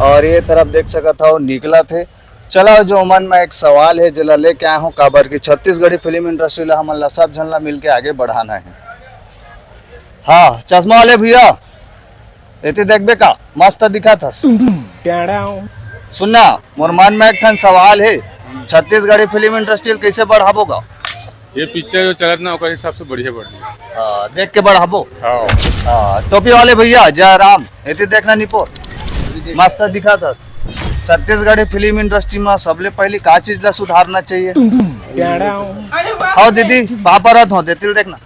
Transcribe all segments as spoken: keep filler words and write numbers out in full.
और ये तरफ देख सकत हव, निकलत हे। चला, जो मन में एक सवाल हे, जेला लेके आए हूँ, काबर कि छत्तीसगढ़ी फिल्म इंडस्ट्री ला हमन ला सब झन ला मिलके आगे बढ़ाना हे। हाँ, चश्मा वाले भैया, एती देखबे का, मस्त दिखत हस। सुनना, मोर मन में एक ठन सवाल हे, छत्तीसगढ़ी फिल्म इंडस्ट्री ल कइसे बढ़ाबो गा? ये पिक्चर जो चलत ना, ओकर हिसाब से बढ़िया बढ़िया। हाँ, देख के बढ़ाबो। हाँ। हाँ, टोपी वाले भैया, जय राम, एती देखना निपोर, मस्त दिखत हस। छत्तीसगढ़ी फिल्म इंडस्ट्री में सबले पहली का चीज ला सुधारना चाहिए? हाँ दीदी, वहाँ पर हो, देती ल देखना।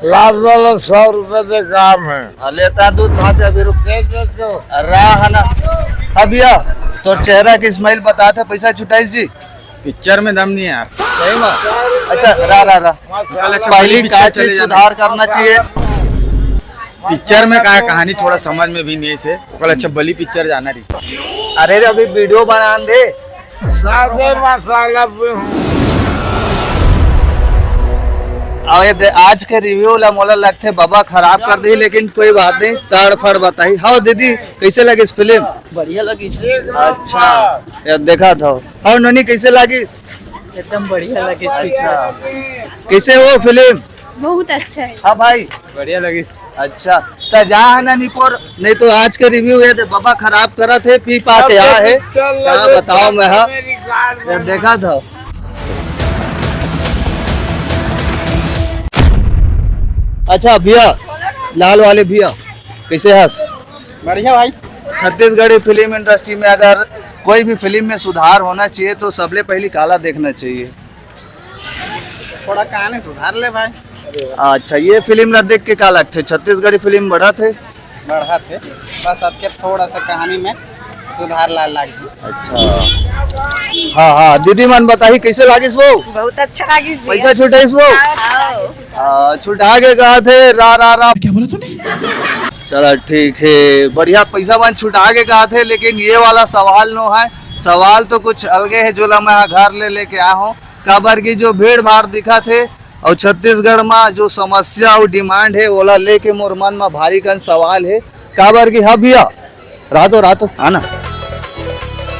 लाल वाला सौ रुपए से काम है। हाँ, लेता दूध भात है, अभी रुक। दे दे तो। रहा है ना। अब भैया, तोर चेहरा के स्माइल बतात हे, पैसा छुटाइस जी। पिक्चर में दम नहीं है यार। सही में? अच्छा, रहा, रहा, रहा। पहली का चीज सुधार करना चाहिए? पिक्चर में का कहानी थोड़ा समझ में भी नहीं से, ओकर अच्छा बली पिक्चर जाना रही। अरे रे, अभी वीडियो बनान दे। सादे मसाला पे हूँ। अब ये दे-, आज के रिव्यू ला मोला लगथे बाबा खराब कर दी, लेकिन कोई बात नहीं, तड़ फड़ बताही। हाँ दीदी, कैसे लगिस फिल्म? बढ़िया लगिस। अच्छा, यार देखा था। हाँ नोनी, कैसे लगिस? एकदम बढ़िया लगिस पिक्चर। कैसे हो फिल्म? बहुत अच्छा है। हाँ भाई, बढ़िया लगिस। अच्छा, त जा है ना निपोर, नहीं तो आज के रिव्यू ये दे बाबा खराब करत हे, पी पा के आ है। क्या बताओ मैं, हाँ, ये देखा था। अच्छा भैया, लाल वाले भैया, कैसे हस? बढ़िया भाई। छत्तीसगढ़ी फिल्म इंडस्ट्री में अगर कोई भी फिल्म में सुधार होना चाहिए तो सबले पहली काला देखना चाहिए? थोड़ा कहानी सुधार ले भाई। अच्छा, ये फिल्म ला देख के का लगथे? छत्तीसगढ़ी फिल्म बढ़त हे? बढ़त हे, बस अब के थोड़ा सा कहानी में सुधार ला लागी। अच्छा, हाँ हाँ, दीदी मन बताही कैसे लागिस वो? बहुत अच्छा लागिस जी। पैसा छुटाइस वो? हाँ। हाँ, छुटा के कहा थे रा रा रा। क्या बोला तूने? चला ठीक है, बढ़िया पैसा मन छुटा के कहा थे, लेकिन ये वाला सवाल नो है। सवाल तो कुछ अलगे है, जोला मैं घर ले लेके आया हूँ। काबर की जो भीड़ भाड़ दिखत हे अउ छत्तीसगढ़ म जो समस्या अउ डिमांड हे, ओला लेके मोर मन म भारी कन सवाल हे। काबर की, हाँ भैया, रातो रातो आना,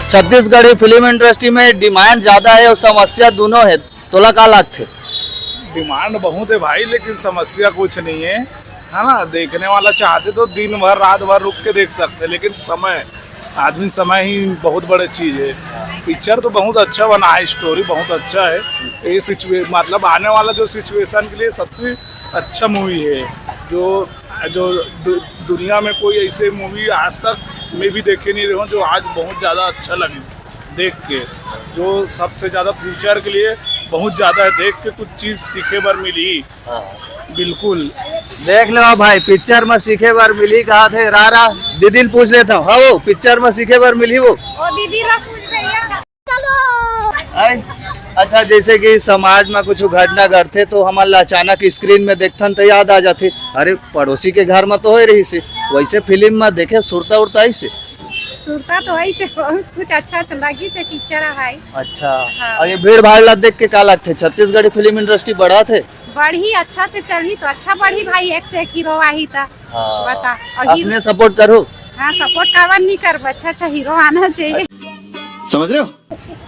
छत्तीसगढ़ी फिल्म इंडस्ट्री में डिमांड ज्यादा हे अउ समस्या दूनों हे, तोला का लागथे? डिमांड बहुत है भाई, लेकिन समस्या कुछ नहीं है, है ना। देखने वाला चाहते तो दिन भर रात भर रुक के देख सकते, लेकिन समय, आदमी समय ही बहुत बड़े चीज है। पिक्चर तो बहुत अच्छा बना है, स्टोरी बहुत अच्छा है। ये सिचुए मतलब आने वाला जो सिचुएशन के लिए सबसे अच्छा मूवी है। जो जो दु, दुनिया में कोई ऐसे मूवी आज तक मैं भी देखे नहीं रहा हूँ, जो आज बहुत ज़्यादा अच्छा लगिस देख के। जो सबसे ज़्यादा फ्यूचर के लिए बहुत ज़्यादा है, देख के कुछ चीज़ सीखे बर मिली। हाँ। बिल्कुल। देख लो भाई, पिक्चर में सीखे बर मिली कहा थे। रा रा दीदी ल पूछ लेता हूँ। हाँ, वो पिक्चर में सीखे बर मिली वो। ओ दीदी ला पूछ भैया। आय? अच्छा, जैसे कि समाज में कुछ घटना घटथे तो हमन ला अचानक स्क्रीन में देखथन तो याद आ जाथे, अरे पड़ोसी के घर में तो होए रहिस हे, वैसे फिल्म में देखे सुरता उरता आइस हे। सुरता तो आइस हे, बहुत कुछ अच्छा से लगिस हे पिक्चर ह भाई। अच्छा। हाँ। अउ ये भीड़ भाड़ ला देख के का लगथे, छत्तीसगढ़ी फिल्म इंडस्ट्री बढ़त हे? बढ़ही, अच्छा से चलही तो अच्छा बढ़ही भाई, एक से एक हीरो आही त। हाँ। बता। अउ हीरो असने सपोर्ट करहू? हाँ, सपोर्ट काबर नहीं करब, अच्छा अच्छा हीरो आना चाहिए। समझ रहे हो?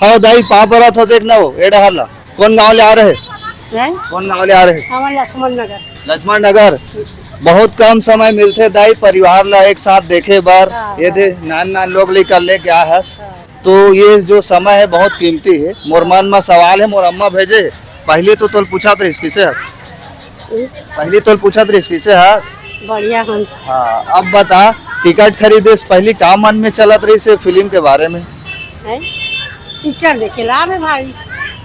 हाँ दाई, पाँव परत हो, देखना वो ए डहर ला। कौन गांव ले आ रहे? हैं? कौन गांव ले आ रहे? हमन लक्ष्मण नगर। लक्ष्मण नगर। बहुत कम समय मिलथे दाई, परिवार ला एक साथ देखे बर। हाँ, ये हाँ। दे नान नान लोग लेकर लेके आ हस। हाँ। तो ये जो समय है बहुत कीमती है। मोर मन में सवाल है, मोर अम्मा भेजे है। पहली तो तोल पूछत रहिस किसे हस? हम्म। पहली तोल पूछत रहिस किसे हस? बढ़िया हन। हाँ, अब बता, टिकट खरीदे से पहली का मन में चलत रहिस हे फिल्म के बारे में? हैं? पिक्चर देखे ला रे भाई।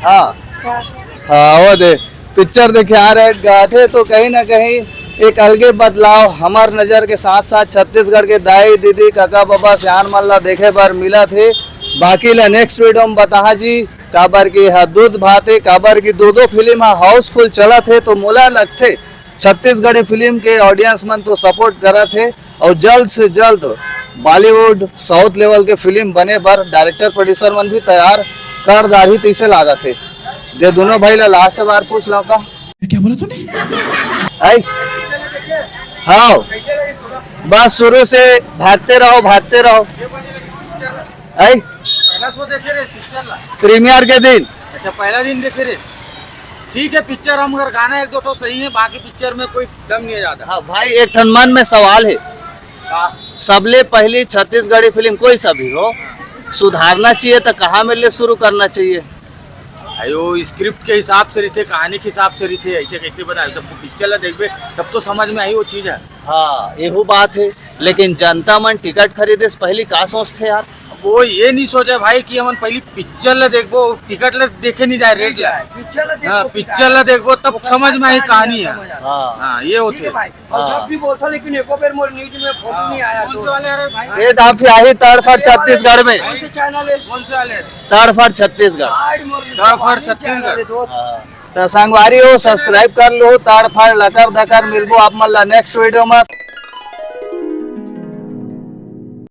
हाँ। क्या? हाँ, वो दे, पिक्चर देखे आ रहे गाथे तो कहीं ना कहीं एक अलगे बदलाव हमर नजर के साथ साथ छत्तीसगढ़ के दाई दीदी काका बाबा सियान मन ला देखे बर मिलत हे। बाकी ला नेक्स्ट वीडियो में बताहा जी, काबर की हा दूध भात हे, काबर की दो दो फिल्म हा हाउसफुल चलत हे, तो मोला लगथे छत्तीसगढ़ी फिल्म के ऑडियंस मन तो सपोर्ट करत हे। अउ जल्द से जल्द बॉलीवुड साउथ लेवल के फिल्म बने बर डायरेक्टर प्रोड्यूसर मन भी तैयार कर डारही तइसे लागत हे। दे दोनों भाई ला लास्ट बार पूछ लव का? क्या बोला तूने? आई? हाँ। बस शुरू से भागते रहो, भागते रहो। है पहला शो देखे रहे पिक्चर ला? प्रीमियर के दिन। अच्छा, पहला दिन देखे रहे। ठीक है, पिक्चर हम अगर गाना एक दो ठो सही है, बाकी पिक्चर में कोई दम नहीं है ज्यादा। हाँ भाई, एक ठन मन में सवाल है। हाँ। सबले पहली छत्तीसगढ़ी फिल्म कोई सा भी हो, सुधारना चाहिए तो कहाँ में ले शुरू करना चाहिए? भाई, वो स्क्रिप्ट के हिसाब से रहिथे, कहानी के हिसाब से रहिथे, ऐसे कैसे बताए? जब पिक्चर ला देखबे तब तो समझ में आई वो चीज है। हाँ, यहू बात है। लेकिन जनता मन टिकट खरीदे से पहली का सोचथे यार? वो ये नहीं सोचे भाई कि हमन पहली पिक्चर ला देखबो, टिकट ला देखे नहीं जाए, रेट ला। पिक्चर ला हाँ, देखो, पिक्चर ला देखबो तब समझ में आई कहानी है। समझ आता। हाँ। हाँ, ये ठीक है होते। भाई, और हाँ। जब भी बोलता लेकिन एको बेर मोर न्यूज में फोटो नहीं आया कौन तो। से वाले आ रहे भाई? ये तो आप यही तड़फड़ छत्तीसगढ़ में। कौन से चैनल है? कौन से वाले? तड़फड़ छत्तीसगढ़। आज मोर तड़फड़ वाली छत्तीसगढ़। चैनल है दोस्त। हाँ। तो संगवारी हो, सब्सक्राइब कर लो। तड़फड़ लकर दकर मिलबो आप मन ला नेक्स्ट वीडियो में।